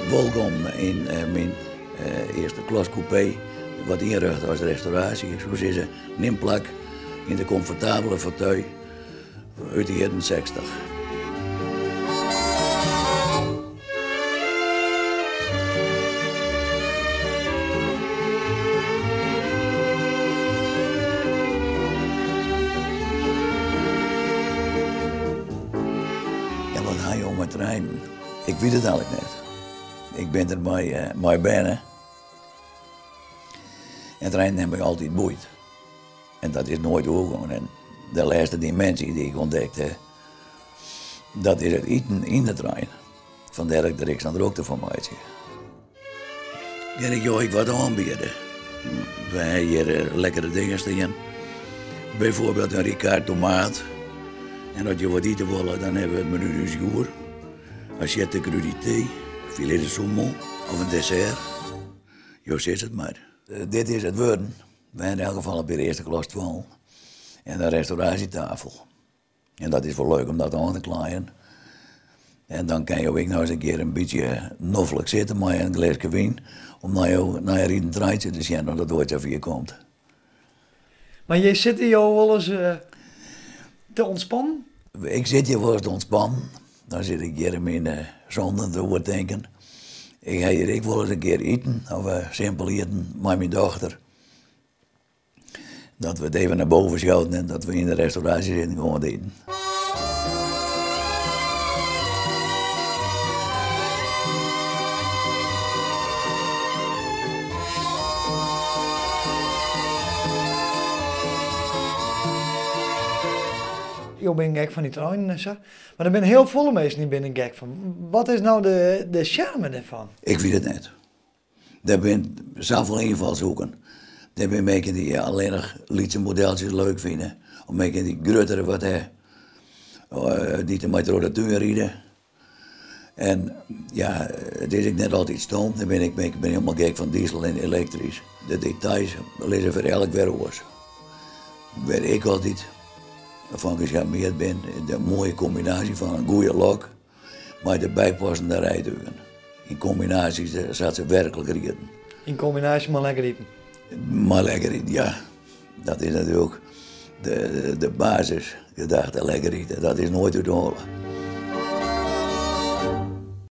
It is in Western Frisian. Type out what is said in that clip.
Wolkom yn myn earste klas kûpee, wat ynrjochte as restauraasje. Ik soe sizze, nim plak yn de komfortabele fauteuil út de jierren 60. Ja, wat ha jo mei treinen? Ik wit it eigenlik net. Ik bin der mei berne. En treinen hawwe my altyd boeid. En dat is noait oergongen. En de lêste diminsje dy't ik ûntdekt ha, dat is it iten yn de trein. Fandêr dat ik der ek sa'n drokte fan meitsje. Kin ik jo ek wat oanbiede? We ha hjir eh, lekkere dingen stean. Byfoarbyld in Ricard tomaat. En as jo wat ite wolle, dan hawwe we it menu du jour. Assiette crudité, filet de saumon of in dessert. Jo sizze it mar. Eh, dit is it wurden. We ha yn elk gefal in pear earste klas stuollen en in restauraasjetafel. En dat is wol leuk om dat oan te klaaien. En dan kin jo ek noch ris in kear in bytsje noflik sitte mei in gleske wyn om nei jo nei in ridend treintsje te sjen as it oait safier komt. Mar je sitte jo wolris te ûntspannen? Ik sit hjir wolris te ûntspannen. Dan sit ik hjir yn myn sonden te oertinken. Ik ha hjir ek wolris in kear iten, of simpel iten, mei myn dochter. Dat we it even nei boven skoden en dat we yn de restauraasje sitten gewoan te iten. Jo binne gek fan dy treinen en sa. Mar der binne hiel folle minsken dy binne gek fan. Wat is no de sjarme dêrfan? Ik wit it net. Der binne safolle ynfalshoeken. Der binne minsken dy't allinnich lytse modeltsjes leuk fine, of minsken dy't gruttere wat ha, dy't dermei troch de tún ride. En ja, it is ek net altyd stoom. Der bin ik, ik bin hielendal gek fan diesel en elektrysk. De details lizze foar elk wer oars. Wêr ik altyd fan gesjarmeard bin, de moaie kombinaasje fan in goede lok mei de bypassende rijtugen. Yn kombinaasje sa't se werklik rieden. Yn kombinaasje mei lekker iten? Mei lekker iten, ja. Dat is natuerlik de, de basisgedachte, lekker iten. Dat is noait út de holle.